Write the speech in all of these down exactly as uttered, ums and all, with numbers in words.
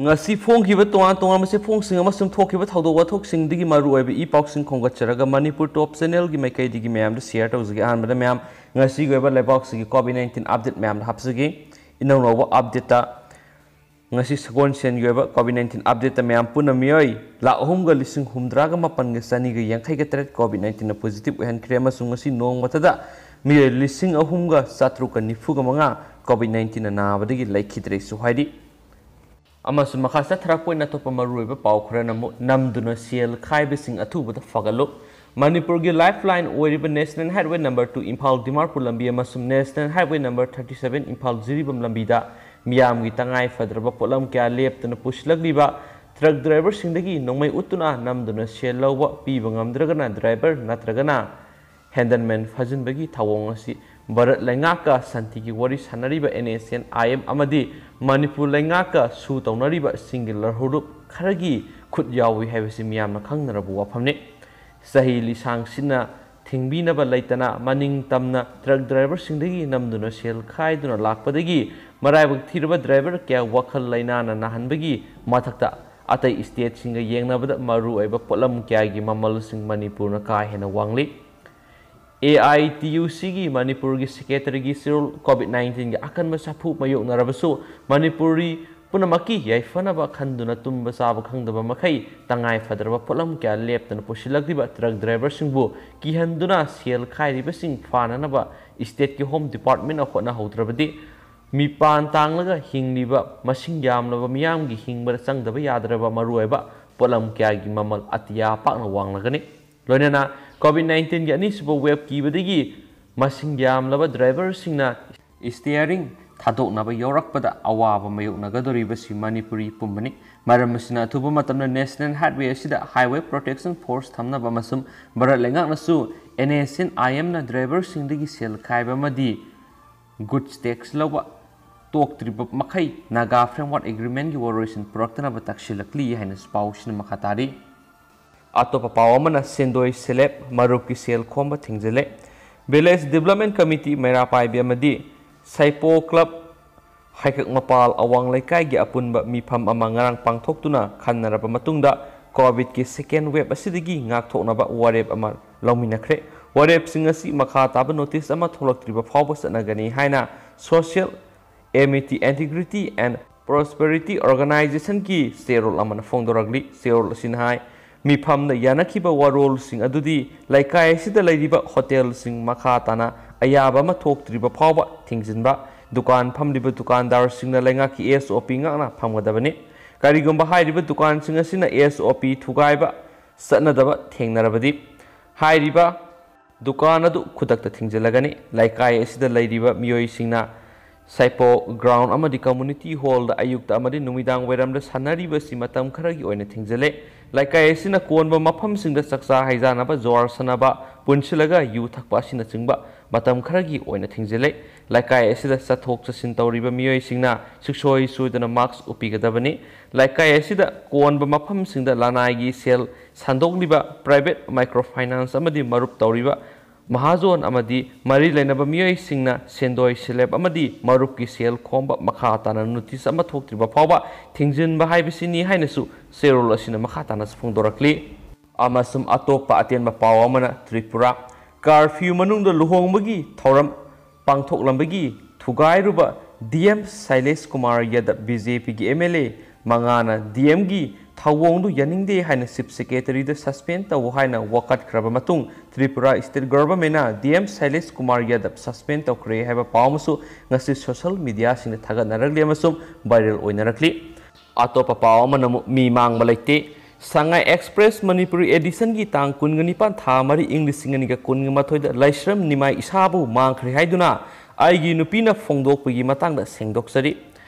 ꯉꯁꯤ ꯐꯣꯡꯈꯤꯕ ꯇꯣꯉꯥꯟ ꯇꯣꯉꯥꯟꯕ ꯆꯦꯐꯣꯡꯁꯤꯡ ꯑꯃꯁꯨꯡ ꯊꯣꯛꯈꯤꯕ ꯊꯧꯗꯣꯛ ꯋꯥꯊꯣꯛꯁꯤꯡꯗꯒꯤ ꯃꯔꯨꯑꯣꯏꯕ ꯏ ꯄꯥꯎꯁꯤꯡ ꯈꯣꯝꯒꯠꯆꯔꯒ ꯃꯅꯤꯄꯨꯔ ꯇꯣꯞ ꯆꯦꯅꯦꯜꯒꯤ ꯃꯥꯏꯀꯩꯗꯒꯤ ꯃꯌꯥꯝꯗ ꯁꯤꯌꯔ ꯇꯧꯖꯒꯦ꯫ ꯑꯍꯥꯟꯕꯗ ꯃꯌꯥꯝ, ꯉꯁꯤꯒꯤ ꯑꯣꯏꯕ ꯂꯩꯕꯥꯛꯁꯤꯒꯤ ꯀꯣꯚꯤꯗ ꯅꯥꯏꯟꯇꯤꯟ ꯑꯞꯗꯦꯠ ꯃꯌꯥꯝꯗ ꯍꯥꯞꯆꯒꯦ꯫ ꯏꯅꯧꯅꯧꯕ ꯑꯞꯗꯦꯠꯇ ꯉꯁꯤ ꯁꯒꯣꯜꯁꯦꯟꯒꯤ ꯑꯣꯏꯕ ꯀꯣꯚꯤꯗ ꯅꯥꯏꯟꯇꯤꯟ ꯑꯞꯗꯦꯠꯇ ꯃꯌꯥꯝ ꯄꯨꯟꯅ ꯃꯤꯑꯣꯏ ꯂꯥꯈ ꯑꯍꯨꯝꯒ ꯂꯤꯁꯤꯡ ꯍꯨꯝꯗ꯭ꯔꯥꯒ ꯃꯥꯄꯟꯒ ꯆꯅꯤꯒ ꯌꯥꯡꯈꯩꯒ ꯇꯔꯦꯠ ꯀꯣꯚꯤꯗ ꯅꯥꯏꯟꯇꯤꯟꯅ ꯄꯣꯖꯤꯇꯤꯚ ꯑꯣꯏꯍꯟꯈ꯭ꯔꯦ ꯑꯃꯁꯨꯡ ꯉꯁꯤ ꯅꯣꯡꯃꯇꯗ ꯃꯤꯑꯣꯏ ꯂꯤꯁꯤꯡ ꯑꯍꯨꯝꯒ ꯆꯥꯇ꯭ꯔꯨꯛꯀ ꯅꯤꯐꯨꯒ ꯃꯉꯥ ꯀꯣꯚꯤꯗ ꯅꯥꯏꯟꯇꯤꯟꯅ ꯅꯥꯕꯗꯒꯤ ꯂꯩꯈꯤꯗ꯭ꯔꯦꯁꯨ ꯍꯥꯏꯔꯤ꯫ ꯑꯃꯁꯨꯡ ꯃꯈꯥ ꯆꯠꯊꯔꯛꯄ ꯑꯣꯏꯅ ꯑꯇꯣꯞꯄ ꯃꯔꯨꯑꯣꯏꯕ ꯄꯥꯎ ꯈꯔꯅ ꯑꯃꯨꯛ ꯅꯝꯗꯨꯅ ꯁꯦꯜ ꯈꯥꯏꯕꯁꯤꯡ ꯑꯊꯨꯕꯗ ꯐꯒꯠꯂꯨ꯫ ꯃꯅꯤꯄꯨꯔꯒꯤ ꯂꯥꯏꯐ ꯂꯥꯏꯟ ꯑꯣꯏꯔꯤꯕ national highway number two Imphal Dimapur ꯂꯝꯕꯤ ꯑꯃꯁꯨꯡ national highway number thirty seven Imphal Jiribam ꯂꯝꯕꯤꯗ ꯃꯤꯌꯥꯝꯒꯤ ꯇꯉꯥꯏ ꯐꯗ꯭ꯔꯕ ꯄꯣꯠꯂꯝ ꯀꯌꯥ ꯂꯦꯞꯇꯅ ꯄꯨꯁꯤꯜꯂꯛꯂꯤꯕ ꯇ꯭ꯔꯛ ꯗ꯭ꯔꯥꯏꯚꯔꯁꯤꯡꯗꯒꯤ ꯅꯣꯡꯃꯩ ꯎꯠꯇꯨꯅ ꯅꯝꯗꯨꯅ ꯁꯦꯜ ꯂꯧꯕ ꯄꯤꯕ ꯉꯝꯗ꯭ꯔꯒꯅ ꯗ꯭ꯔꯥꯏꯚꯔ ꯅꯠꯇ꯭ꯔꯒꯅ ꯍꯦꯟꯗꯜꯃꯦꯟ ꯐꯥꯖꯤꯟꯕꯒꯤ ꯊꯧꯑꯣꯡ ꯑꯁꯤ ꯚꯥꯔꯠ ꯂꯩꯉꯥꯛꯀ ꯁꯥꯟꯇꯤꯒꯤ ꯋꯥꯔꯤ ꯁꯥꯟꯅꯔꯤꯕ N S N I M ꯑꯃꯗꯤ ꯃꯅꯤꯄꯨꯔ ꯂꯩꯉꯥꯛꯀ ꯁꯨ ꯇꯧꯅꯔꯤꯕꯁꯤꯡꯒꯤ ꯂꯧꯍꯧꯔꯨꯞ ꯈꯔꯒꯤ ꯈꯨꯠ ꯌꯥꯎꯏ ꯍꯥꯏꯕꯁꯤ ꯃꯤꯌꯥꯝꯅ ꯈꯪꯅꯔꯕ ꯋꯥꯐꯝꯅꯤ꯫ ꯆꯍꯤ ꯂꯤꯁꯥꯡ ꯁꯤꯠꯅ ꯊꯤꯡꯕꯤꯅꯕ ꯂꯩꯇꯅ ꯃꯅꯤꯡ ꯇꯝꯅ ꯇ꯭ꯔꯛ ꯗ꯭ꯔꯥꯏꯚꯔꯁꯤꯡꯗꯒꯤ ꯅꯝꯗꯨꯅ ꯁꯦꯜ ꯈꯥꯏꯗꯨꯅ ꯂꯥꯛꯄꯗꯒꯤ ꯃꯔꯥꯏꯕꯛ ꯊꯤꯔꯕ ꯗ꯭ꯔꯥꯏꯚꯔ ꯀꯌꯥ ꯋꯥꯈꯜ ꯂꯩꯅꯥꯅ ꯅꯥꯍꯟꯕꯒꯤ ꯃꯊꯛꯇ ꯑꯇꯩ ꯁ꯭ꯇꯦꯠꯁꯤꯡꯒ ꯌꯦꯡꯅꯕꯗ ꯃꯔꯨꯑꯣꯏꯕ ꯄꯣꯠꯂꯝ ꯀꯌꯥꯒꯤ ꯃꯃꯜꯁꯤꯡ ꯃꯅꯤꯄꯨꯔꯅ ꯀꯥ ꯍꯦꯟꯅ ꯋꯥꯡꯂꯤ꯫ ꯑꯦ ꯑꯥꯏ ꯇꯤ ꯌꯨ ꯁꯤꯒꯤ ꯃꯅꯤꯄꯨꯔꯒꯤ ꯁꯦꯀ꯭ꯔꯦꯇꯔꯤꯒꯤ ꯆꯦꯔꯣꯜ ꯀꯣꯚꯤꯗ ꯅꯥꯏꯟꯇꯤꯟꯒꯤ ꯑꯀꯟꯕ ꯁꯥꯐꯨ ꯃꯥꯌꯣꯛꯅꯔꯕꯁꯨ ꯃꯅꯤꯄꯨꯔꯤ ꯄꯨꯝꯅꯃꯛꯀꯤ ꯌꯥꯏꯐꯅꯕ ꯈꯟꯗꯨꯅ ꯇꯨꯝꯕ ꯆꯥꯕ ꯈꯪꯗꯕ ꯃꯈꯩ ꯇꯉꯥꯏ ꯐꯗ꯭ꯔꯕ ꯄꯣꯠꯂꯝ ꯀꯌꯥ ꯂꯦꯞꯇꯅ ꯄꯨꯁꯤꯜꯂꯛꯂꯤꯕ ꯇ꯭ꯔꯛ ꯗ꯭ꯔꯥꯏꯚꯔꯁꯤꯡꯕꯨ ꯀꯤꯍꯟꯗꯨꯅ ꯁꯦꯜ ꯈꯥꯏꯔꯤꯕꯁꯤꯡ ꯐꯥꯅꯅꯕ ꯁ꯭ꯇꯦꯠꯀꯤ ꯍꯣꯝ ꯗꯤꯄꯥꯔꯠꯃꯦꯟꯅ ꯍꯣꯠꯅꯍꯧꯗ꯭ꯔꯕꯗꯤ ꯃꯤꯄꯥꯟ ꯇꯥꯡꯂꯒ ꯍꯤꯡꯂꯤꯕ ꯃꯁꯤꯡ ꯌꯥꯝꯂꯕ ꯃꯤꯌꯥꯝꯒꯤ ꯍꯤꯡꯕꯗ ꯆꯪꯗꯕ ꯌꯥꯗ꯭ꯔꯕ ꯃꯔꯨꯑꯣꯏꯕ ꯄꯣꯠꯂꯝ ꯀꯌꯥꯒꯤ ꯃꯃꯜ ꯑꯇꯤꯌꯥ ꯄꯥꯛꯅ ꯋꯥꯡꯂꯒꯅꯤ꯫ ꯂꯣꯏꯅꯅ ꯀꯣꯚꯤꯗ ꯅꯥꯏꯟꯇꯤꯟꯒꯤ ꯑꯅꯤꯁꯨꯕ ꯋꯦꯕ ꯀꯤꯕꯗꯒꯤ ꯃꯁꯤꯡ ꯌꯥꯝꯂꯕ ꯗ꯭ꯔꯥꯏꯚꯔꯁꯤꯡꯅ ꯁ꯭ꯇꯤꯌꯔꯤꯡ ꯊꯥꯗꯣꯛꯅꯕ ꯌꯥꯎꯔꯛꯄꯗ ꯑꯋꯥꯕ ꯃꯥꯌꯣꯛꯅꯒꯗꯧꯔꯤꯕꯁꯤ ꯃꯅꯤꯄꯨꯔꯤ ꯄꯨꯝꯕꯅꯤ꯫ ꯃꯔꯝ ꯑꯁꯤꯅ ꯑꯊꯨꯕ ꯃꯇꯝꯗ ꯅꯦꯁꯅꯦꯜ ꯍꯥꯏꯋꯦ ꯑꯁꯤꯗ ꯍꯥꯏꯋꯦ ꯄ꯭ꯔꯣꯇꯦꯛꯁꯟ ꯐꯣꯔꯁ ꯊꯝꯅꯕ ꯑꯃꯁꯨꯡ ꯚꯥꯔꯠ ꯂꯩꯉꯥꯛꯅꯁꯨ ꯑꯦꯟ ꯑꯦꯁ ꯑꯦꯟ ꯑꯥꯏ ꯑꯦꯝꯅ ꯗ꯭ꯔꯥꯏꯚꯔꯁꯤꯡꯗꯒꯤ ꯁꯦꯜ ꯈꯥꯏꯕ ꯑꯃꯗꯤ ꯒꯨꯗꯁ ꯇꯦꯛꯁ ꯂꯧꯕ ꯇꯣꯛꯇ꯭ꯔꯤꯕ ꯃꯈꯩ ꯅꯥꯒꯥ ꯐ꯭ꯔꯦꯝꯋꯥꯔꯛ ꯑꯦꯒ꯭ꯔꯤꯃꯦꯟꯒꯤ ꯋꯥꯔꯣꯏꯁꯤꯟ ꯄꯨꯔꯛꯇꯅꯕ ꯇꯛꯁꯤꯜꯂꯛꯂꯤ ꯍꯥꯏꯅꯁꯨ ꯄꯥꯎꯁꯤꯅ ꯃꯈꯥ ꯇꯥꯔꯤ꯫ ꯑꯇꯣꯞꯄ ꯄꯥꯎ ꯑꯃꯅ ꯁꯦꯟꯗꯣꯏ ꯁꯦꯂꯦꯞ ꯃꯔꯨꯞꯀꯤ ꯁꯦꯜ ꯈꯣꯝꯕ ꯊꯤꯡꯖꯤꯜꯂꯦ꯫ ꯚꯤꯂꯦꯖ ꯗꯤꯕ꯭ꯂꯞꯃꯦꯟ ꯀꯃꯤꯇꯤ ꯃꯩꯔꯥ ꯄꯥꯏꯕꯤ ꯑꯃꯗꯤ ꯁꯥꯏꯄꯣ ꯀ꯭ꯂꯕ ꯈꯩꯀꯛ ꯃꯄꯥꯜ ꯑꯋꯥꯡ ꯂꯩꯀꯥꯏꯒꯤ ꯑꯄꯨꯟꯕ ꯃꯤꯐꯝ ꯑꯃ ꯉꯔꯥꯡ ꯄꯥꯡꯊꯣꯛꯇꯨꯅ ꯈꯟꯅꯔꯕ ꯃꯇꯨꯡꯗ COVID-ꯀꯤ second wave ꯑꯁꯤꯗꯒꯤ ꯉꯥꯛꯊꯣꯛꯅꯕ ꯋꯥꯔꯦꯞ ꯑꯃ ꯂꯧꯃꯤꯟꯅꯈ꯭ꯔꯦ꯫ ꯋꯥꯔꯦꯞꯁꯤꯡ ꯑꯁꯤ ꯃꯈꯥ ꯇꯥꯕ notice ꯑꯃ ꯊꯣꯛꯂꯛꯇ꯭ꯔꯤꯕ ꯐꯥꯎꯕ ꯆꯠꯅꯒꯅꯤ ꯍꯥꯏꯅ Social Amity, Integrity and Prosperity Organization-ꯒꯤ ꯆꯦꯔꯣꯜ ꯑꯃꯅ ꯐꯣꯡꯗꯣꯔꯛꯂꯤ꯫ ꯆꯦꯔꯣꯜ ꯑꯁꯤꯅ ꯍꯥꯏ, ꯃꯤꯐꯝꯗ ꯌꯥꯅꯈꯤꯕ ꯋꯥꯔꯣꯜꯁꯤꯡ ꯑꯗꯨꯗꯤ ꯂꯩꯀꯥꯏ ꯑꯁꯤꯗ ꯂꯩꯔꯤꯕ ꯍꯣꯇꯦꯜꯁꯤꯡ ꯃꯈꯥ ꯇꯥꯅ ꯑꯌꯥꯕ ꯑꯃ ꯊꯣꯛꯇ꯭ꯔꯤꯕ ꯐꯥꯎꯕ ꯊꯤꯡꯖꯤꯟꯕ, ꯗꯨꯀꯥꯟ ꯐꯝꯂꯤꯕ ꯗꯨꯀꯥꯟꯗꯥꯔꯁꯤꯡꯅ ꯂꯩꯉꯥꯛꯀꯤ SOP ꯉꯥꯛꯅ ꯐꯝꯒꯗꯕꯅꯤ꯫ ꯀꯔꯤꯒꯨꯝꯕ ꯍꯥꯏꯔꯤꯕ ꯗꯨꯀꯥꯟꯁꯤꯡ ꯑꯁꯤꯅ SOP ꯊꯨꯒꯥꯏꯕ ꯆꯠꯅꯗꯕ ꯊꯦꯡꯅꯔꯕꯗꯤ, ꯍꯥꯏꯔꯤꯕ ꯗꯨꯀꯥꯟ ꯑꯗꯨ ꯈꯨꯗꯛꯇ ꯊꯤꯡꯖꯤꯜꯂꯒꯅꯤ꯫ ꯂꯩꯀꯥꯏ ꯑꯁꯤꯗ ꯂꯩꯔꯤꯕ ꯃꯤꯑꯣꯏꯁꯤꯡꯅ ꯁꯥꯏꯄꯣ ground ꯑꯃꯗꯤ community hall-ꯗ ꯑꯌꯨꯛꯇ ꯑꯃꯗꯤ ꯅꯨꯃꯤꯗꯥꯡ ꯋꯥꯏꯔꯝꯗ ꯁꯥꯟꯅꯔꯤꯕꯁꯤ ꯃꯇꯝ ꯈꯔꯒꯤ ꯑꯣꯏꯅ ꯊꯤꯡꯖꯤꯜꯂꯦ꯫ ꯂꯩꯀꯥꯏ ꯑꯁꯤꯅ ꯀꯣꯟꯕ ꯃꯐꯝꯁꯤꯡꯗ ꯆꯥꯛꯆꯥ ꯍꯩꯖꯥꯅꯕ, ꯖꯨꯋꯥꯔ ꯁꯥꯟꯅꯕ, ꯄꯨꯟꯁꯤꯜꯂꯒ ꯌꯨ ꯊꯛꯄ ꯑꯁꯤꯅꯆꯤꯡꯕ ꯃꯇꯝ ꯈꯔꯒꯤ ꯑꯣꯏꯅ ꯊꯤꯡꯖꯤꯜꯂꯦ꯫ ꯂꯩꯀꯥꯏ ꯑꯁꯤꯗ ꯆꯠꯊꯣꯛ ꯆꯠꯁꯤꯟ ꯇꯧꯔꯤꯕ ꯃꯤꯑꯣꯏꯁꯤꯡꯅ ꯁꯨꯡꯁꯣꯏ ꯁꯣꯏꯗꯅ mask ꯎꯞꯄꯤꯒꯗꯕꯅꯤ꯫ ꯂꯩꯀꯥꯏ ꯑꯁꯤꯗ ꯀꯣꯟꯕ ꯃꯐꯝꯁꯤꯡꯗ ꯂꯅꯥꯏꯒꯤ ꯁꯦꯜ ꯁꯟꯗꯣꯛꯂꯤꯕ private microfinance ꯑꯃꯗꯤ ꯃꯔꯨꯞ ꯇꯧꯔꯤꯕ ꯃꯍꯥꯖꯣꯟ ꯑꯃꯗꯤ ꯃꯔꯤ ꯂꯩꯅꯕ ꯃꯤꯑꯣꯏꯁꯤꯡꯅ ꯁꯦꯟꯗꯣꯏ ꯁꯦꯂꯦꯞ ꯑꯃꯗꯤ ꯃꯔꯨꯞꯀꯤ ꯁꯦꯜ ꯈꯣꯝꯕ ꯃꯈꯥ ꯇꯥꯅ notice ꯑꯃ ꯊꯣꯛꯇ꯭ꯔꯤꯕ ꯐꯥꯎꯕ ꯊꯤꯡꯖꯤꯟꯕ ꯍꯥꯏꯕꯁꯤꯅꯤ ꯍꯥꯏꯅꯁꯨ ꯆꯦꯔꯣꯜ ꯑꯁꯤꯅ ꯃꯈꯥ ꯇꯥꯅꯁꯨ ꯐꯣꯡꯗꯣꯔꯛꯂꯤ꯫ ꯑꯃꯁꯨꯡ ꯑꯇꯣꯞꯄ ꯑꯇꯦꯟꯕ ꯄꯥꯎ ꯑꯃꯅ, ꯇ꯭ꯔꯤꯄꯨꯔꯥ curfew ꯃꯅꯨꯡꯗ ꯂꯨꯍꯣꯡꯕꯒꯤ ꯊꯧꯔꯝ ꯄꯥꯡꯊꯣꯛꯂꯝꯕꯒꯤ ꯊꯨꯒꯥꯏꯔꯨꯕ DM ꯁꯩꯂꯦꯁ ꯀꯨꯃꯥꯔ ꯌꯥꯗꯕ, BJP-ꯒꯤ MLA ꯃꯉꯥꯅ DMꯒꯤ ꯊꯧꯑꯣꯡꯗꯨ ꯌꯥꯅꯤꯡꯗꯦ ꯍꯥꯏꯅ Chief Secretary-ꯗ suspend ꯇꯧ ꯍꯥꯏꯅ ꯋꯥꯀꯠꯈ꯭ꯔꯕ ꯃꯇꯨꯡ, ꯇ꯭ꯔꯤꯄꯨꯔꯥ state government-ꯅ DM ꯁꯩꯂꯦꯁ ꯀꯨꯃꯥꯔ ꯌꯥꯗꯕ suspend ꯇꯧꯈ꯭ꯔꯦ ꯍꯥꯏꯕ ꯄꯥꯎ ꯑꯃꯁꯨ ꯉꯁꯤ social media-ꯁꯤꯡꯗ ꯊꯥꯒꯠꯅꯔꯛꯂꯤ ꯑꯃꯁꯨꯡ viral ꯑꯣꯏꯅꯔꯛꯂꯤ꯫ ꯑꯇꯣꯞꯄ ꯄꯥꯎ ꯑꯃꯅ ꯑꯃꯨꯛ ꯃꯤ ꯃꯥꯡꯕ ꯂꯩꯇꯦ꯫ ꯁꯉꯥꯏ Express Manipuri edition-ꯒꯤ ꯇꯥꯡ ꯀꯨꯟꯒ ꯅꯤꯄꯥꯟ ꯊꯥ ꯃꯔꯤ ꯏꯪ ꯂꯤꯁꯤꯡ ꯑꯅꯤꯒ ꯀꯨꯟꯒ ꯃꯥꯊꯣꯏꯗ ꯂꯥꯏꯁ꯭ꯔꯝ ꯅꯤꯃꯥꯏ ꯏꯁꯥꯕꯨ ꯃꯥꯡꯈ꯭ꯔꯦ ꯍꯥꯏꯗꯨꯅ ꯑꯩꯒꯤ ꯅꯨꯄꯤꯅ ꯐꯣꯡꯗꯣꯛꯄꯒꯤ ꯃꯇꯥꯡꯗ ꯁꯦꯡꯗꯣꯛꯆꯔꯤ꯫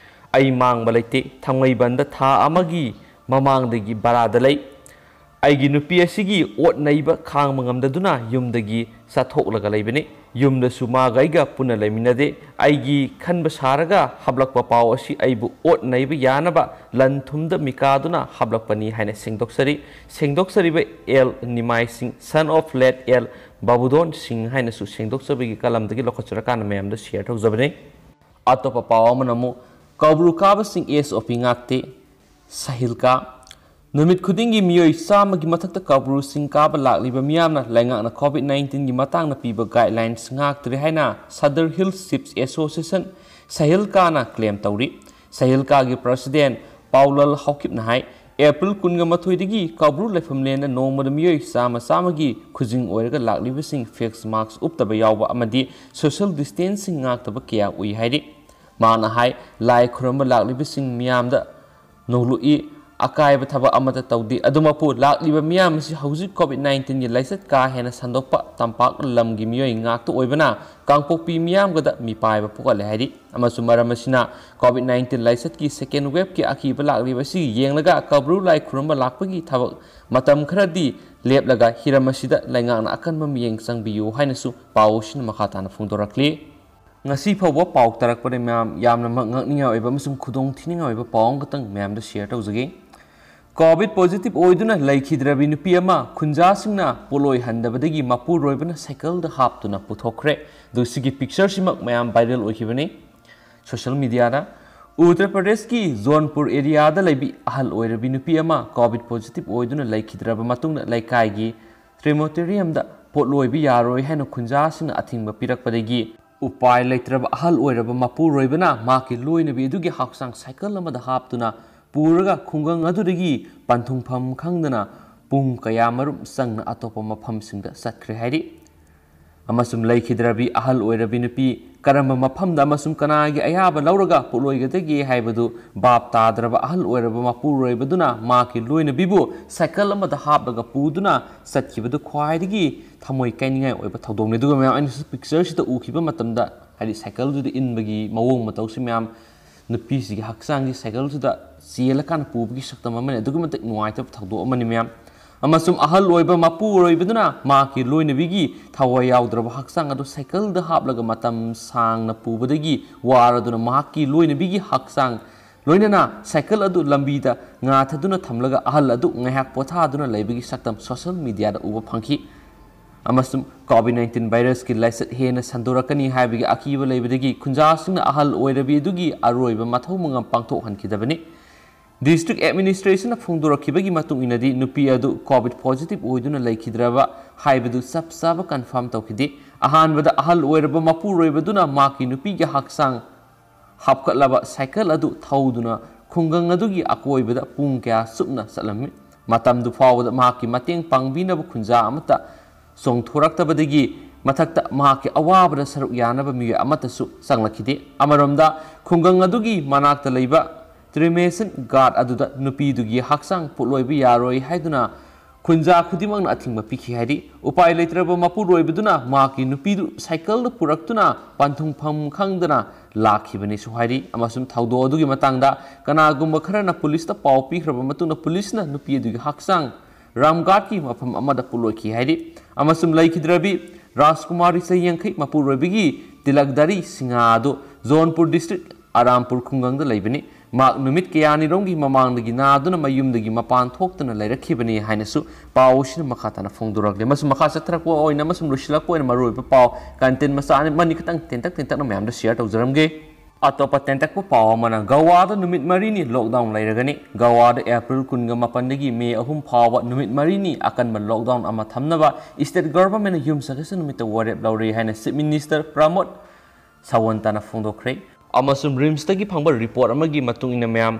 ꯑꯩ ꯃꯥꯡꯕ ꯂꯩꯇꯦ꯫ ꯊꯥꯡꯃꯩꯕꯟꯗ ꯊꯥ ꯑꯃꯒꯤ ꯃꯃꯥꯡꯗꯒꯤ ꯚꯔꯥꯗ ꯂꯩ꯫ ꯑꯩꯒꯤ ꯅꯨꯄꯤ ꯑꯁꯤꯒꯤ ꯑꯣꯠ ꯅꯩꯕ ꯈꯥꯡꯕ ꯉꯝꯗꯗꯨꯅ ꯌꯨꯝꯗꯒꯤ ꯆꯠꯊꯣꯛꯂꯒ ꯂꯩꯕꯅꯤ꯫ ꯌꯨꯝꯗꯁꯨ ꯃꯥꯒ ꯑꯩꯒ ꯄꯨꯟꯅ ꯂꯩꯃꯤꯟꯅꯗꯦ꯫ ꯑꯩꯒꯤ ꯈꯟꯕ ꯁꯥꯔꯒ ꯍꯥꯞꯂꯛꯄ ꯄꯥꯎ ꯑꯁꯤ ꯑꯩꯕꯨ ꯑꯣꯠ ꯅꯩꯕ ꯌꯥꯅꯕ ꯂꯟ ꯊꯨꯝꯗ ꯃꯤꯀꯥꯗꯨꯅ ꯍꯥꯞꯂꯛꯄꯅꯤ ꯍꯥꯏꯅ ꯁꯦꯡꯗꯣꯛꯆꯔꯤ꯫ ꯁꯦꯡꯗꯣꯛꯆꯔꯤꯕ ꯑꯦꯜ ꯅꯤꯃꯥꯏ ꯁꯤꯡ, son of late ꯑꯦꯜ ꯕꯥꯕꯨꯗꯣꯟ ꯁꯤꯡ ꯍꯥꯏꯅꯁꯨ ꯁꯦꯡꯗꯣꯛꯆꯕꯒꯤ ꯀꯂꯝꯗꯒꯤ ꯂꯧꯈꯠꯆꯔꯀꯥꯟꯗ ꯃꯌꯥꯝꯗ share ꯇꯧꯖꯕꯅꯤ꯫ ꯑꯇꯣꯞꯄ ꯄꯥꯎ ꯑꯃꯅ ꯑꯃꯨꯛ ꯀꯧꯕ꯭ꯔꯨ ꯀꯥꯕꯁꯤꯡ ꯑꯦꯁ ꯑꯣ ꯄꯤ ꯉꯥꯛꯇꯦ꯫ ꯁꯍꯤꯜꯀꯥ꯫ ꯅꯨꯃꯤꯠ ꯈꯨꯗꯤꯡꯒꯤ ꯃꯤꯑꯣꯏ ꯆꯥꯝꯃꯒꯤ ꯃꯊꯛꯇ ꯀꯧꯕ꯭ꯔꯨꯁꯤꯡ ꯀꯥꯕ ꯂꯥꯛꯂꯤꯕ ꯃꯤꯌꯥꯝꯅ ꯂꯩꯉꯥꯛꯅ ꯀꯣꯚꯤꯗ ꯅꯥꯏꯟꯇꯤꯟꯒꯤ ꯃꯇꯥꯡꯗ ꯄꯤꯕ ꯒꯥꯏꯗꯂꯥꯏꯟꯁ ꯉꯥꯛꯇ꯭ꯔꯦ ꯍꯥꯏꯅ ꯁꯗꯔ ꯍꯤꯜꯁ ꯆꯤꯐꯁ ꯑꯦꯁꯣꯁꯤꯌꯦꯁꯟ, ꯁꯍꯤꯜꯀꯥꯅ ꯀ꯭ꯂꯦꯝ ꯇꯧꯔꯤ꯫ ꯁꯍꯤꯜꯀꯥꯒꯤ ꯄ꯭ꯔꯁꯤꯗꯦꯟ ꯄꯥꯎꯂꯜ ꯍꯥꯎꯀꯤꯞꯅ ꯍꯥꯏ, ꯑꯦꯄ꯭ꯔꯤꯜ ꯀꯨꯟꯒ ꯃꯥꯊꯣꯏꯗꯒꯤ ꯀꯧꯕ꯭ꯔꯨ ꯂꯩꯐꯝꯂꯦꯟꯗ ꯅꯣꯡꯃꯗ ꯃꯤꯑꯣꯏ ꯆꯥꯝꯃ ꯆꯥꯝꯃꯒꯤ ꯈꯨꯖꯤꯡ ꯑꯣꯏꯔꯒ ꯂꯥꯛꯂꯤꯕꯁꯤꯡ ꯐꯦꯁ ꯃꯥꯛꯁ ꯎꯞꯇꯕ ꯌꯥꯎꯕ ꯑꯃꯗꯤ ꯁꯣꯁꯤꯌꯦꯜ ꯗꯤꯁꯇꯦꯟꯁꯤꯡ ꯉꯥꯛꯇꯕ ꯀꯌꯥ ꯎꯏ ꯍꯥꯏꯔꯤ꯫ ꯃꯥꯅ ꯍꯥꯏ, ꯂꯥꯏ ꯈꯨꯔꯨꯝꯕ ꯂꯥꯛꯂꯤꯕꯁꯤꯡ ꯃꯤꯌꯥꯝꯗ ꯅꯣꯛꯂꯨꯛꯏ, ꯑꯀꯥꯏꯕ ꯊꯕꯛ ꯑꯃꯠꯇ ꯇꯧꯗꯦ꯫ ꯑꯗꯨꯃꯛꯄꯨ ꯂꯥꯛꯂꯤꯕ ꯃꯤꯌꯥꯝ ꯑꯁꯤ ꯍꯧꯖꯤꯛ ꯀꯣꯚꯤꯗ ꯅꯥꯏꯟꯇꯤꯟꯒꯤ ꯂꯥꯏꯆꯠ ꯀꯥ ꯍꯦꯟꯅ ꯁꯟꯗꯣꯛꯄ ꯇꯝꯄꯥꯛ ꯂꯝꯒꯤ ꯃꯤꯑꯣꯏ ꯉꯥꯛꯇ ꯑꯣꯏꯕꯅ ꯀꯥꯡꯄꯣꯛꯄꯤ ꯃꯤꯌꯥꯝꯒꯗ ꯃꯤꯄꯥꯏꯕ ꯄꯣꯛꯍꯜꯂꯦ ꯍꯥꯏꯔꯤ꯫ ꯑꯃꯁꯨꯡ ꯃꯔꯝ ꯑꯁꯤꯅ ꯀꯣꯚꯤꯗ ꯅꯥꯏꯟꯇꯤꯟ ꯂꯥꯏꯆꯠꯀꯤ ꯁꯦꯀꯦꯟ ꯋꯦꯕꯀꯤ ꯑꯀꯤꯕ ꯂꯥꯛꯂꯤꯕ ꯑꯁꯤ ꯌꯦꯡꯂꯒ ꯀꯧꯕ꯭ꯔꯨ ꯂꯥꯏ ꯈꯨꯔꯨꯝꯕ ꯂꯥꯛꯄꯒꯤ ꯊꯕꯛ ꯃꯇꯝ ꯈꯔꯗꯤ ꯂꯦꯞꯂꯒ ꯍꯤꯔꯝ ꯑꯁꯤꯗ ꯂꯩꯉꯥꯛꯅ ꯑꯀꯟꯕ ꯃꯤꯠꯌꯦꯡ ꯆꯪꯕꯤꯌꯨ ꯍꯥꯏꯅꯁꯨ ꯄꯥꯎ ꯑꯁꯤꯅ ꯃꯈꯥ ꯇꯥꯅ ꯐꯣꯡꯗꯣꯔꯛꯂꯤ꯫ ꯉꯁꯤ ꯐꯥꯎꯕ ꯄꯥꯎ ꯇꯥꯔꯛꯄꯗ ꯃꯌꯥꯝ ꯌꯥꯝꯅꯃꯛ ꯉꯛꯅꯤꯡꯉꯥꯏ ꯑꯣꯏꯕ ꯑꯃꯁꯨꯡ ꯈꯨꯗꯣꯡ ꯊꯤꯅꯤꯡꯉꯥꯏ ꯑꯣꯏꯕ ꯄꯥꯎ ꯑꯃꯈꯛꯇꯪ ꯃꯌꯥꯝꯗ ꯁꯤꯌꯔ ꯇꯧꯖꯒꯦ꯫ ꯀꯣꯚꯤꯗ ꯄꯣꯖꯤꯇꯤꯚ ꯑꯣꯏꯗꯨꯅ ꯂꯩꯈꯤꯗ꯭ꯔꯕꯤ ꯅꯨꯄꯤ ꯑꯃ ꯈꯨꯟꯖꯥꯁꯤꯡꯅ ꯄꯣꯠꯂꯣꯏ ꯍꯟꯗꯕꯗꯒꯤ ꯃꯄꯨꯔꯣꯏꯕꯅ ꯁꯥꯏꯀꯜꯗ ꯍꯥꯞꯇꯨꯅ ꯄꯨꯊꯣꯛꯈ꯭ꯔꯦ꯫ ꯑꯗꯨ ꯁꯤꯒꯤ ꯄꯤꯛꯆꯔꯁꯤꯃꯛ ꯃꯌꯥꯝ ꯚꯥꯏꯔꯦꯜ ꯑꯣꯏꯈꯤꯕꯅꯤ ꯁꯣꯁꯤꯌꯦꯜ ꯃꯤꯗꯤꯌꯥꯗ꯫ ꯎꯠꯇꯔ ꯄ꯭ꯔꯗꯦꯁꯀꯤ ꯖꯣꯟꯄꯨꯔ ꯑꯦꯔꯤꯌꯥꯗ ꯂꯩꯕꯤ ꯑꯍꯜ ꯑꯣꯏꯔꯕꯤ ꯅꯨꯄꯤ ꯑꯃ ꯀꯣꯚꯤꯗ ꯄꯣꯖꯤꯇꯤꯚ ꯑꯣꯏꯗꯨꯅ ꯂꯩꯈꯤꯗ꯭ꯔꯕ ꯃꯇꯨꯡꯗ ꯂꯩꯀꯥꯏꯒꯤ ꯀ꯭ꯔꯦꯃꯣꯇꯣꯔꯤꯌꯝꯗ ꯄꯣꯠꯂꯣꯏꯕ ꯌꯥꯔꯣꯏ ꯍꯥꯏꯅ ꯈꯨꯟꯖꯥꯁꯤꯡꯅ ꯑꯊꯤꯡꯕ ꯄꯤꯔꯛꯄꯗꯒꯤ ꯎꯄꯥꯏ ꯂꯩꯇ꯭ꯔꯕ ꯑꯍꯜ ꯑꯣꯏꯔꯕ ꯃꯄꯨꯔꯣꯏꯕꯅ ꯃꯍꯥꯛꯀꯤ ꯂꯣꯏꯅꯕꯤ ꯑꯗꯨꯒꯤ ꯍꯛꯆꯥꯡ ꯁꯥꯏꯀꯜ ꯑꯃꯗ ꯍꯥꯞꯇꯨꯅ ꯄꯨꯔꯒ ꯈꯨꯡꯒꯪ ꯑꯗꯨꯗꯒꯤ ꯄꯟꯊꯨꯡꯐꯝ ꯈꯪꯗꯅ ꯄꯨꯡ ꯀꯌꯥꯃꯔꯨꯝ ꯆꯪꯅ ꯑꯇꯣꯞꯄ ꯃꯐꯝꯁꯤꯡꯗ ꯆꯠꯈ꯭ꯔꯦ ꯍꯥꯏꯔꯤ꯫ ꯑꯃꯁꯨꯡ ꯂꯩꯈꯤꯗ꯭ꯔꯕꯤ ꯑꯍꯜ ꯑꯣꯏꯔꯕꯤ ꯅꯨꯄꯤ ꯀꯔꯝꯕ ꯃꯐꯝꯗ ꯑꯃꯁꯨꯡ ꯀꯅꯥꯒꯤ ꯑꯌꯥꯕ ꯂꯧꯔꯒ ꯄꯣꯠꯂꯣꯏꯒꯗꯒꯦ ꯍꯥꯏꯕꯗꯨ ꯚꯥꯞ ꯇꯥꯗ꯭ꯔꯕ ꯑꯍꯜ ꯑꯣꯏꯔꯕ ꯃꯄꯨꯔꯣꯏꯕꯗꯨꯅ ꯃꯍꯥꯛꯀꯤ ꯂꯣꯏꯅꯕꯤꯕꯨ ꯁꯥꯏꯀꯜ ꯑꯃꯗ ꯍꯥꯞꯂꯒ ꯄꯨꯗꯨꯅ ꯆꯠꯈꯤꯕꯗꯨ ꯈ꯭ꯋꯥꯏꯗꯒꯤ ꯊꯃꯣꯏ ꯀꯥꯏꯅꯤꯡꯉꯥꯏ ꯑꯣꯏꯕ ꯊꯧꯗꯣꯛꯅꯤ꯫ ꯑꯗꯨꯒ ꯃꯌꯥꯝ, ꯑꯩꯅꯁꯨ ꯄꯤꯛꯆꯔꯁꯤꯗ ꯎꯈꯤꯕ ꯃꯇꯝꯗ, ꯍꯥꯏꯗꯤ ꯁꯥꯏꯀꯜꯗꯨꯗ ꯏꯟꯕꯒꯤ ꯃꯑꯣꯡ ꯃꯇꯧꯁꯤ ꯃꯌꯥꯝ, ꯅꯨꯄꯤꯁꯤꯒꯤ ꯍꯛꯆꯥꯡꯒꯤ ꯁꯥꯏꯀꯜꯁꯤꯗ ꯆꯦꯜꯂꯀꯥꯟꯗ ꯄꯨꯕꯒꯤ ꯁꯛꯇꯝ ꯑꯃꯅꯤ꯫ ꯑꯗꯨꯛꯀꯤ ꯃꯇꯤꯛ ꯅꯨꯡꯉꯥꯏꯇꯕ ꯊꯧꯗꯣꯛ ꯑꯃꯅꯤ ꯃꯌꯥꯝ꯫ ꯑꯃꯁꯨꯡ ꯑꯍꯜ ꯑꯣꯏꯕ ꯃꯄꯨꯔꯣꯏꯕꯗꯨꯅ ꯃꯍꯥꯛꯀꯤ ꯂꯣꯏꯅꯕꯤꯒꯤ ꯊꯋꯥꯏ ꯌꯥꯎꯗ꯭ꯔꯕ ꯍꯛꯆꯥꯡ ꯑꯗꯨ ꯁꯥꯏꯀꯜꯗ ꯍꯥꯞꯂꯒ ꯃꯇꯝ ꯁꯥꯡꯅ ꯄꯨꯕꯗꯒꯤ ꯋꯥꯔꯗꯨꯅ ꯃꯍꯥꯛꯀꯤ ꯂꯣꯏꯅꯕꯤꯒꯤ ꯍꯛꯆꯥꯡ, ꯂꯣꯏꯅꯅ ꯁꯥꯏꯀꯜ ꯑꯗꯨ ꯂꯝꯕꯤꯗ ꯉꯥꯊꯗꯨꯅ ꯊꯝꯂꯒ ꯑꯍꯜ ꯑꯗꯨ ꯉꯥꯏꯍꯥꯛ ꯄꯣꯊꯥꯗꯨꯅ ꯂꯩꯕꯒꯤ ꯁꯛꯇꯝ ꯁꯣꯁꯤꯌꯦꯜ ꯃꯤꯗꯤꯌꯥꯗ ꯎꯕ ꯐꯪꯈꯤ꯫ ꯑꯃꯁꯨꯡ COVID nineteen virusꯀꯤ ꯂꯥꯏꯆꯠ ꯍꯦꯟꯅ ꯁꯟꯗꯣꯔꯛꯀꯅꯤ ꯍꯥꯏꯕꯒꯤ ꯑꯀꯤꯕ ꯂꯩꯕꯗꯒꯤ ꯈꯨꯟꯖꯥꯁꯤꯡꯅ ꯑꯍꯜ ꯑꯣꯏꯔꯕꯤ ꯑꯗꯨꯒꯤ ꯑꯔꯣꯏꯕ ꯃꯊꯧ ꯃꯉꯝ ꯄꯥꯡꯊꯣꯛꯍꯟꯈꯤꯗꯕꯅꯤ꯫ District Administrationꯅ ꯐꯣꯡꯗꯣꯔꯛꯈꯤꯕꯒꯤ ꯃꯇꯨꯡ ꯏꯟꯅꯗꯤ ꯅꯨꯄꯤ ꯑꯗꯨ COVID positive ꯑꯣꯏꯗꯨꯅ ꯂꯩꯈꯤꯗ꯭ꯔꯕ ꯍꯥꯏꯕꯗꯨ ꯆꯞ ꯆꯥꯕ confirm ꯇꯧꯈꯤꯗꯦ꯫ ꯑꯍꯥꯟꯕꯗ ꯑꯍꯜ ꯑꯣꯏꯔꯕ ꯃꯄꯨꯔꯣꯏꯕꯗꯨꯅ ꯃꯍꯥꯛꯀꯤ ꯅꯨꯄꯤꯒꯤ ꯍꯛꯆꯥꯡ ꯍꯥꯞꯀꯠꯂꯕ ꯁꯥꯏꯀꯜ ꯑꯗꯨ ꯊꯧꯗꯨꯅ ꯈꯨꯡꯒꯪ ꯑꯗꯨꯒꯤ ꯑꯀꯣꯏꯕꯗ ꯄꯨꯡ ꯀꯌꯥ ꯆꯨꯞꯅ ꯆꯠꯂꯝꯃꯤ꯫ ꯃꯇꯝꯗꯨ ꯐꯥꯎꯕꯗ ꯃꯍꯥꯛꯀꯤ ꯃꯇꯦꯡ ꯄꯥꯡꯕꯤꯅꯕ ꯈꯨꯟꯖꯥ ꯑꯃꯠꯇ ꯆꯣꯡꯊꯣꯔꯛꯇꯕꯗꯒꯤ ꯃꯊꯛꯇ ꯃꯍꯥꯛꯀꯤ ꯑꯋꯥꯕꯗ ꯁꯔꯨꯛ ꯌꯥꯅꯕ ꯃꯤꯑꯣꯏ ꯑꯃꯠꯇꯁꯨ ꯆꯪꯂꯛꯈꯤꯗꯦ꯫ ꯑꯃꯔꯣꯝꯗ ꯈꯨꯡꯒꯪ ꯑꯗꯨꯒꯤ ꯃꯅꯥꯛꯇ ꯂꯩꯕ cremation guard ꯑꯗꯨꯗ ꯅꯨꯄꯤꯗꯨꯒꯤ ꯍꯛꯆꯥꯡ ꯄꯣꯠꯂꯣꯏꯕ ꯌꯥꯔꯣꯏ ꯍꯥꯏꯗꯨꯅ ꯈꯨꯟꯖꯥ ꯈꯨꯗꯤꯡꯃꯛꯅ ꯑꯊꯤꯡꯕ ꯄꯤꯈꯤ ꯍꯥꯏꯔꯤ꯫ ꯎꯄꯥꯏ ꯂꯩꯇ꯭ꯔꯕ ꯃꯄꯨꯔꯣꯏꯕꯗꯨꯅ ꯃꯍꯥꯛꯀꯤ ꯅꯨꯄꯤꯗꯨ ꯁꯥꯏꯀꯜꯗ ꯄꯨꯔꯛꯇꯨꯅ ꯄꯟꯊꯨꯡꯐꯝ ꯈꯪꯗꯅ ꯂꯥꯛꯈꯤꯕꯅꯤꯁꯨ ꯍꯥꯏꯔꯤ꯫ ꯑꯃꯁꯨꯡ ꯊꯧꯗꯣꯛ ꯑꯗꯨꯒꯤ ꯃꯇꯥꯡꯗ ꯀꯅꯥꯒꯨꯝꯕ ꯈꯔꯅ ꯄꯨꯂꯤꯁꯇ ꯄꯥꯎ ꯄꯤꯈ꯭ꯔꯕ ꯃꯇꯨꯡꯗ ꯄꯨꯂꯤꯁꯅ ꯅꯨꯄꯤ ꯑꯗꯨꯒꯤ ꯍꯛꯆꯥꯡ ꯔꯥꯝꯒꯥꯠꯀꯤ ꯃꯐꯝ ꯑꯃꯗ ꯄꯨꯠꯂꯣꯏꯈꯤ ꯍꯥꯏꯔꯤ꯫ ꯑꯃꯁꯨꯡ ꯂꯩꯈꯤꯗ꯭ꯔꯕꯤ ꯔꯥꯖꯀꯨꯃꯥꯔꯤ ꯆꯍꯤ ꯌꯥꯡꯈꯩ ꯃꯄꯨꯔꯣꯏꯕꯒꯤ ꯇꯤꯂꯛꯗꯥꯔꯤ ꯁꯤꯡꯍꯥ ꯑꯗꯨ ꯖꯣꯟꯄꯨꯔ district ꯑꯔꯥꯝꯄꯨꯔ ꯈꯨꯡꯒꯪꯗ ꯂꯩꯕꯅꯤ꯫ ꯃꯍꯥꯛ ꯅꯨꯃꯤꯠ ꯀꯌꯥꯅꯤꯔꯣꯝꯒꯤ ꯃꯃꯥꯡꯗꯒꯤ ꯅꯥꯗꯨꯅ ꯃꯌꯨꯝꯗꯒꯤ ꯃꯄꯥꯟ ꯊꯣꯛꯇꯅ ꯂꯩꯔꯛꯈꯤꯕꯅꯤ ꯍꯥꯏꯅꯁꯨ ꯄꯥꯎ ꯑꯁꯤꯅ ꯃꯈꯥ ꯇꯥꯅ ꯐꯣꯡꯗꯣꯔꯛꯂꯤ꯫ ꯑꯃꯁꯨꯡ ꯃꯈꯥ ꯆꯠꯊꯔꯛꯄ ꯑꯣꯏꯅ ꯑꯃꯁꯨꯡ ꯂꯣꯏꯁꯤꯜꯂꯛꯄ ꯑꯣꯏꯅ ꯃꯔꯨꯑꯣꯏꯕ ꯄꯥꯎ content ꯃꯆꯥ ꯑꯅꯤ, ꯑꯃꯅꯤ ꯈꯛꯇꯪ ꯇꯦꯟꯇꯛ ꯇꯦꯟꯇꯛꯅ ꯃꯌꯥꯝꯗ share ꯇꯧꯖꯔꯝꯒꯦ꯫ ꯑꯇꯣꯞꯄ ꯇꯦꯟꯇꯛꯄ ꯄꯥꯎ ꯑꯃꯅ ꯒꯋꯥꯗ ꯅꯨꯃꯤꯠ ꯃꯔꯤꯅꯤ lockdown ꯂꯩꯔꯒꯅꯤ꯫ ꯒꯋꯥꯗ April ꯀꯨꯟꯒ ꯃꯥꯄꯟꯗꯒꯤ May ꯑꯍꯨꯝ ꯐꯥꯎꯕ ꯅꯨꯃꯤꯠ ꯃꯔꯤꯅꯤ ꯑꯀꯟꯕ lockdown ꯑꯃ ꯊꯝꯅꯕ state governmentꯅ ꯌꯨꯝꯁꯀꯩꯁ ꯅꯨꯃꯤꯠꯇ ꯋꯥꯔꯦꯞ ꯂꯧꯔꯦ ꯍꯥꯏꯅ Chief Minister ꯄ꯭ꯔꯃꯣꯗ ꯁꯥꯋꯟꯇꯅ ꯐꯣꯡꯗꯣꯛꯈ꯭ꯔꯦ꯫ ꯑꯃꯁꯨꯡ RIMSꯇꯒꯤ ꯐꯪꯕ report ꯑꯃꯒꯤ ꯃꯇꯨꯡ ꯏꯟꯅ ꯃꯌꯥꯝ,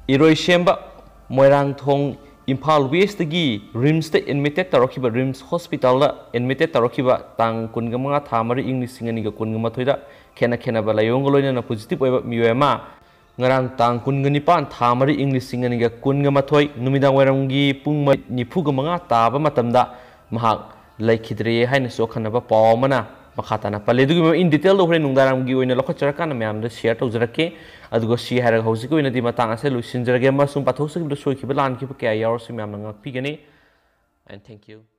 ꯏꯔꯣꯏꯁꯦꯝꯕ, ꯃꯣꯏꯔꯥꯡꯊꯣꯡ, ꯏꯝꯐꯥꯜ Westꯇꯒꯤ RIMSꯇ admitted ꯇꯧꯔꯛꯈꯤꯕ, RIMS hospitalꯗ admitted ꯇꯧꯔꯛꯈꯤꯕ ꯇꯥꯡ ꯀꯨꯟꯒ ꯃꯉꯥ ꯊꯥ ꯃꯔꯤ ꯏꯪ ꯂꯤꯁꯤꯡ ꯑꯅꯤꯒ ꯀꯨꯟꯒ ꯃꯥꯊꯣꯏꯗ ꯈꯦꯠꯅ ꯈꯦꯠꯅꯕ ꯂꯥꯏꯑꯣꯡꯒ ꯂꯣꯏꯅꯅ positive ꯑꯣꯏꯕ ꯃꯤꯑꯣꯏ ꯑꯃ ꯉꯔꯥꯡ ꯇꯥꯡ ꯀꯨꯟꯒ ꯅꯤꯄꯥꯟ ꯊꯥ ꯃꯔꯤ ꯏꯪ ꯂꯤꯁꯤꯡ ꯑꯅꯤꯒ ꯀꯨꯟꯒ ꯃꯥꯊꯣꯏ ꯅꯨꯃꯤꯗꯥꯡ ꯋꯥꯏꯔꯝꯒꯤ ꯄꯨꯡ ꯃꯔꯤ ꯅꯤꯐꯨꯒ ꯃꯉꯥ ꯇꯥꯕ ꯃꯇꯝꯗ ꯃꯍꯥꯛ ꯂꯩꯈꯤꯗ꯭ꯔꯦ ꯍꯥꯏꯅꯁꯨ ꯑꯈꯟꯅꯕ ꯄꯥꯎ ꯑꯃꯅ ꯃꯈꯥ ꯇꯥꯅ ꯄꯜꯂꯤ꯫ ꯑꯗꯨꯒꯤ ꯃꯃꯥꯡ in detailꯗ ꯍꯣꯔꯦꯟ ꯅꯨꯡꯗꯥꯡꯋꯥꯏꯔꯝꯒꯤ ꯑꯣꯏꯅ ꯂꯧꯈꯠꯆꯔꯀꯥꯟꯗ ꯃꯌꯥꯝꯗ share ꯇꯧꯖꯔꯛꯀꯦ꯫ ꯑꯗꯨꯒ ꯁꯤ ꯍꯥꯏꯔꯒ ꯍꯧꯖꯤꯛꯀꯤ ꯑꯣꯏꯅꯗꯤ ꯃꯇꯥꯡ ꯑꯁꯤꯗ ꯂꯣꯏꯁꯤꯟꯖꯔꯒꯦ꯫ ꯑꯃꯁꯨꯡ ꯄꯥꯊꯣꯛꯆꯈꯤꯕꯗ ꯁꯣꯏꯈꯤꯕ ꯂꯥꯟꯈꯤꯕ ꯀꯌꯥ ꯌꯥꯎꯔꯁꯨ ꯃꯌꯥꯝꯅ ꯉꯥꯛꯄꯤꯒꯅꯤ꯫ And thank you꯫